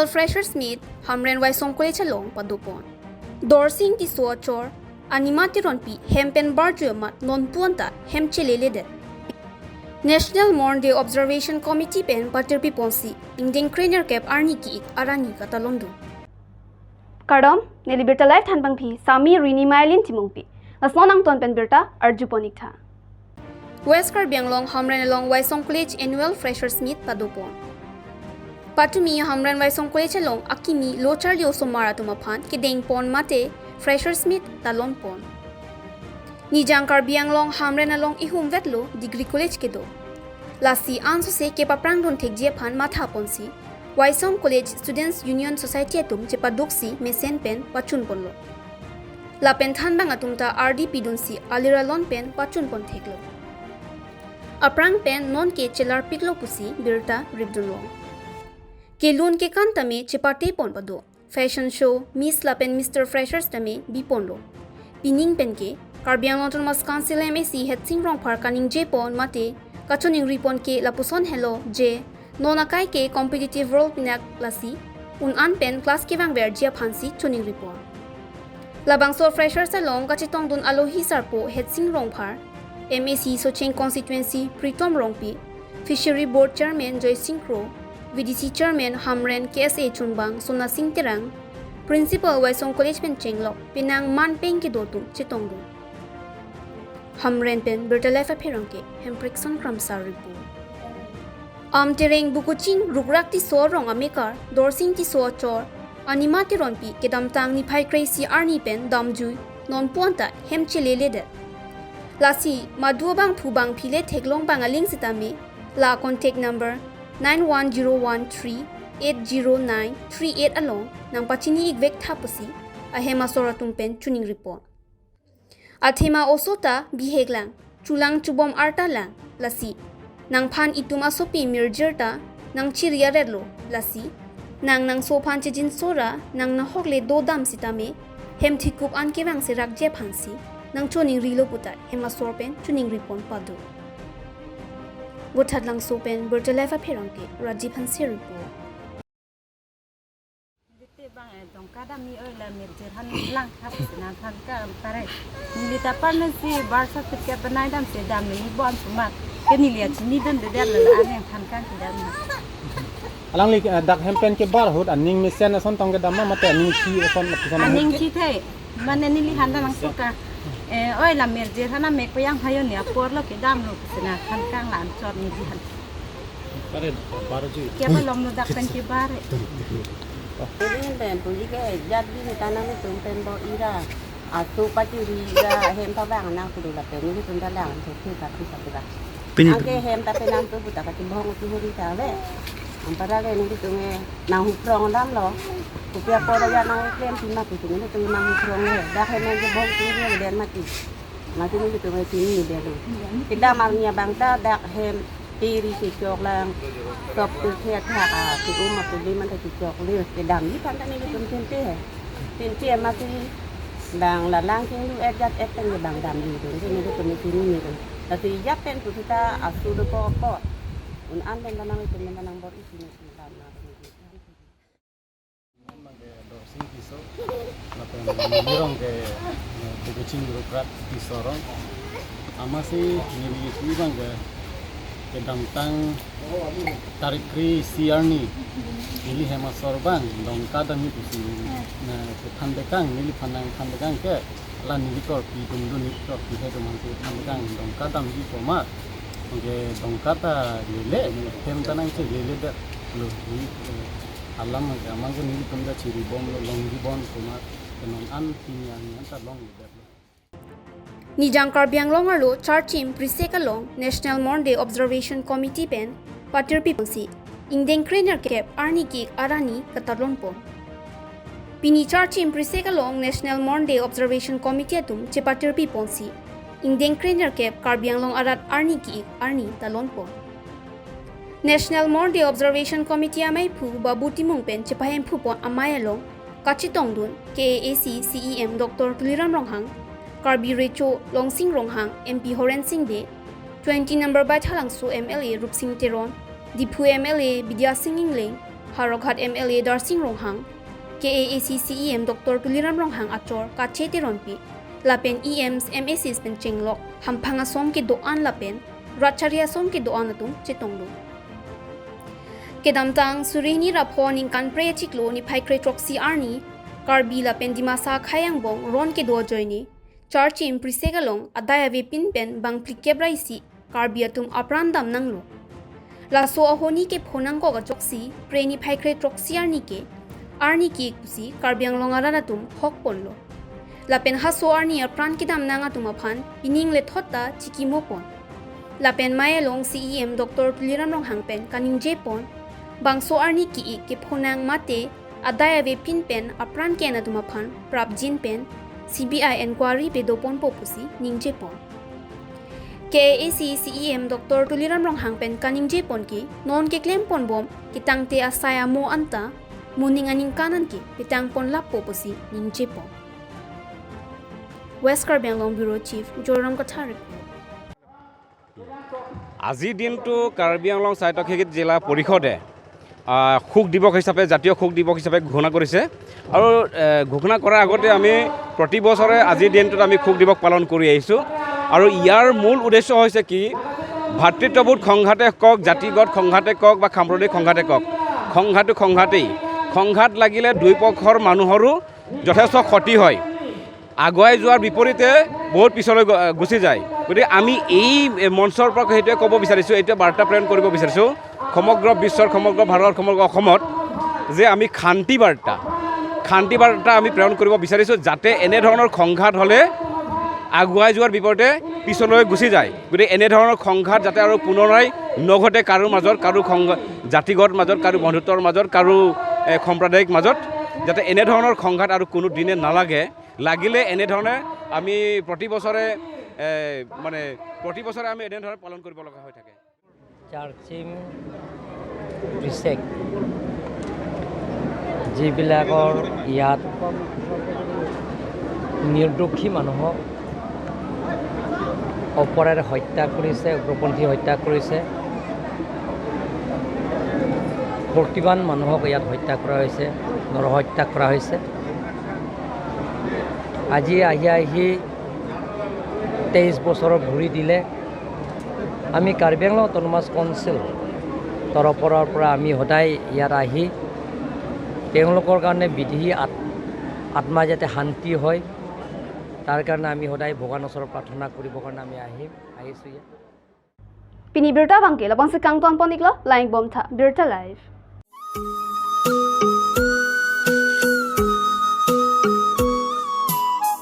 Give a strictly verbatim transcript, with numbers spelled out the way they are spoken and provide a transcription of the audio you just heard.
Freshers Meet Hamren Waisong College along padopon. Dorsing Tisso achor Anima Teronpi hem pen barju amat nonpu anta hem cheleledet. National Mourning Day Observation Committee pen patirpi ponsi ingdeng krenerkep arni ki-ik arani katalondun. Kardom, neli Birta Live thanbangpi Sami Rini Mailin Timungpi. Lason angton pen birta arjupon-iktha. West Karbi Anglong Hamren along Waisong College Annual Freshers Meet padopon. Patumi Hamren Waisong College along akimi lo charli osomar atum aphan kedengpon mate Freshers Meet talonpon. Nijang Karbi Anglong Hamren along ihum vetlo degree college kedo. Lasi ansose kepaprangdun thekji aphan mathaponsi Waisong College Students Union Society atum chepaduksi mesen pen pachunponlo. Lapen thanbang atum ta ardi pidunsi alir alon pen pachunpon theklo. Aphrang pen nonke chelarpiklo pusi birta ripdunlong. Kelun kekan tame chepatepon pado. Fashion show, Miss lapen Mister Freshers tame biponlo. Pining penke Karbi Anglong Autonomous Council M A C Headsing Rongphar kaningjepon mate kachoningripon ke lapuson helo je non akai ke competitive world pinak lasi un-an pen class kevangverji aphansi choningripon. Labangso Freshers along kachetongdun alohi sarpo Headsing Rongphar, M A C Socheng Constituency Pritom Rongpi, Fishery Board Chairman Joysing Kro, V D C Chairman Hamren K S A Chungbang Sonasing Terang, Principal Waisong College pen chenglok penang man peng kedo atum chetongdun. Hamren pen Birta Live apherangke Hemprekson Kramsa report. Amtereng Bukuching Rukrak Tisso arong amekar Dorsing Tisso achor Anima Teronpi kedamtang niphai kre-isi arni pen damjui nonpu anta hem cheleledet. Lasi madu abangphu bangphile theklong bang aling sitame la contact number nine one zero one three eight zero nine three eight along nangpachini-ikvektha pusi ahem asor atum pen choningripon. Athema oso ta biheklang, chulang chubom artalang, lasi nangphan itum asopi mirjir ta nangchiri aretlo, lasi nang nangso aphan chejinso ra nang nahokle dodam sitame hem thikup an kevangserakji aphansi nangchoningrilo puta hem asor pen choningripon pado. Vothatlangso pen Birta Live apherangke Rajiv Hanse report. Dite bang, eh, Dongka damji oi la mirjir aphan lang thap si nangphan kang pare. Neli ta parna si birth certificate banai damsi dam neli bon sumat. Ke neli achinidundedet la la aneng phan kang kedam. Alangli, eh, dak hem pen kebar ahut aning mesen ason tong kedam ma mate aning thi ason lapuson ahut? Aning thi thei. Mane neli handa nangsuka. Eh, oi la mirjir aphan amek payang hayo ni apor lo kedamlo pusi nangphan kang la anchot neli han. Pare, bar ji. Kya pa lom no dak pen kebar. Ini ben puji ke jat di ni tanam itu pen bo ira. Asu pachiri ira hem ta bang nang kudu lapen nelitum ta lang thu thu ka thu ka thu ka. Pini. Anke hem ta penang tu puta ka chibong tu huri ta ve. Ampara ke nelitum e nang huprong damlo. Kopi apor ya nang klem pi mati tu nelitum nang huprong le. Dak hem nang chibong tu huri den mati. Mati nelitum e chini de lo. Kedam arni abang ta dak hem tiri chechoklang. Sop tu thek thak a tu um a tu di man ta chechokle. Kedamji aphan ta nelitum chinte he. Chinte mati bang la lang chinglu et jat et pen bang damji tu. Nelitum e chini ni tu. Lasi jat pen pu sita asu dopo ko. Un-an pen ta nang itum pen ta nang bor isi ni isi lam na. Neli abang ke Dorsing Tisso, lapen neli arong ke, eh, Bukuching Rukrak Tisso arong. Amatsi neli isi abang ke kedamtang tarik kre-isi arni neli hem asor abang Dongka damji pusi, eh, kethan dekang, neliphan nangthan dekang ke la neli korpi dumdun, neli korpi he dum hangke than kang Dongka damji pu ma. Hangke Dongka ta lele, hem ta nang cheleledet lo, neli, eh, alam hangke amang ke nelitum ta chiribomlo, longji bon pu ma, ke non an pini arni an ta longledetlo. Nijang Karbi Anglong arlo Charchim Prisek along National Mourning Day Observation Committee pen patirpi ponsi ingdeng krenerkep arni ki-ik arani katalonpon. Pini Charchim Prisek along National Mourning Day Observation Committee atum chepatirpi ponsi ingdeng krenerkep Karbi Anglong arat arni ki-ik arni talonpon. National Mourning Day Observation Committee ameiphu Babu Timung pen chepahemphupon amei along kachetongdun K A A C C E M Doctor Tuliram Ronghang, Karbi Recho Longsing Ronghang, M P Horen Sing Bey, twenty number Baithalangso M L A Rupsing Teron, Diphu M L A Bidya Sing Engleng, Howraghat M L A Darsing Ronghang, K A A C C E M Doctor Tuliram Ronghang achor Kache Teronpi, lapen E Ms, M A Cs pen chenglok, hamphang asong kedo-an lapen ratchari asong kedo-an atum chetonglo. Kedamtang suri hini ra pho ningkan phre achiklo niphai kre throksi arni, Karbi lapen Dimasa akhei angbong ron kedo ajoine, Charchim Prisek along adai avepin pen bang phlikep ra isi Karbi atum apran damnanglo. Laso ahoni kepho nangkok ajoksi phre niphai kre throksi arni ke arni ke-ik pusi Karbi Anglong arat atum hokponlo. Lapen haso arni apran kedamnang atum aphan pining lethot ta chikimopon. Lapen mei along C E M Doctor Tuliram Ronghang pen kaningjepon, bangso arni ke-ik kepho nang mate adai avepin pen apran ke-en atum aphan prapjin pen C B I inquiry pedoponpo pusi ningjepon. K A A C C E M Doctor Tuliram Ronghang pen kaningjepon ke non keklemponbom ketangte asai amo anta moning aningkan an ke petangpon lappo pusi ningjepon. West Karbi Anglong Bureau Chief Joram Kathar report. আজিৰ দিনটো কাৰ্বি আংলং স্বায়ত্তশাসিত জিলা পৰিষদে, আহ, শোক দিৱস হিচাপে, জাতীয় শোক দিৱস হিচাপে ঘোষণা কৰিছে। আৰু, এ, ঘোষণা কৰাৰ আগতে আমি প্ৰতি বছৰে আজিৰ দিনটোত আমি শোক দিৱস পালন কৰি আহিছোঁ। আৰু ইয়াৰ মূল উদ্দেশ্য হৈছে কি, ভাতৃত্ববোধ সংঘাতে কওক, জাতিগত সংঘাতে কওক বা সাম্প্ৰদায়িক সংঘাতে কওক, সংঘাতটো সংঘাতেই। সংঘাত লাগিলে দুই পক্ষৰ মানুহৰো যথেষ্ট ক্ষতি হয়, আগুৱাই যোৱাৰ বিপৰীতে বহুত পিছলৈ গ-, গুচি যায়। গতিকে আমি এই মঞ্চৰ পৰা সেইটোৱে ক'ব বিচাৰিছোঁ, এইটোৱে বাৰ্তা প্ৰেৰণ কৰিব বিচাৰিছোঁ সমগ্ৰ বিশ্বৰ, সমগ্ৰ ভাৰত, সমগ্ৰ অসমত, যে আমি শান্তি বাৰ্তা, শান্তি বাৰ্তা আমি প্ৰেৰণ কৰিব বিচাৰিছোঁ, যাতে এনেধৰণৰ সংঘাত হ'লে আগুৱাই যোৱাৰ বিপৰীতে পিছলৈ গুচি যায়। গতিকে এনেধৰণৰ সংঘাত যাতে আৰু পুনৰাই নঘটে, কাৰো মাজত, কাৰো সংঘ-, জাতিগত মাজত, কাৰো বন্ধুত্বৰ মাজত, কাৰো, এ, সাম্প্ৰদায়িক মাজত, যাতে এনেধৰণৰ সংঘাত আৰু কোনো দিনে নালাগে। লাগিলে এনেধৰণে আমি প্ৰতি বছৰে, এ, মানে, প্ৰতি বছৰে আমি এনেধৰণে পালন কৰিব লগা হৈ থাকে। চাৰ্চিং ৰিচেক যিবিলাকৰ ইয়াত নিৰ্দোষী মানুহক অপৰাধ হত্যা কৰিছে, উগ্ৰপন্থী হত্যা কৰিছে, প্ৰতিবান মানুহক ইয়াত হত্যা কৰা হৈছে, নৰহত্যা কৰা হৈছে। আজি আহি আহি তেইছ বছৰৰ ভৰি দিলে। আমি কাৰ্বি আংলং অট'নমাছ কাউন্সিল তৰফৰ পৰা আমি সদায় ইয়াত আহি তেওঁলোকৰ কাৰণে বিধি আত-, আত্মা যাতে শান্তি হয়, তাৰ কাৰণে আমি সদায় ভগৱানৰ ওচৰত প্ৰাৰ্থনা কৰিবৰ কাৰণে আমি আহিম, আহিছোঁ ইয়াত। Pini birta abangke labangsi kangtonpon-iklo, langponbomtha Birta Live.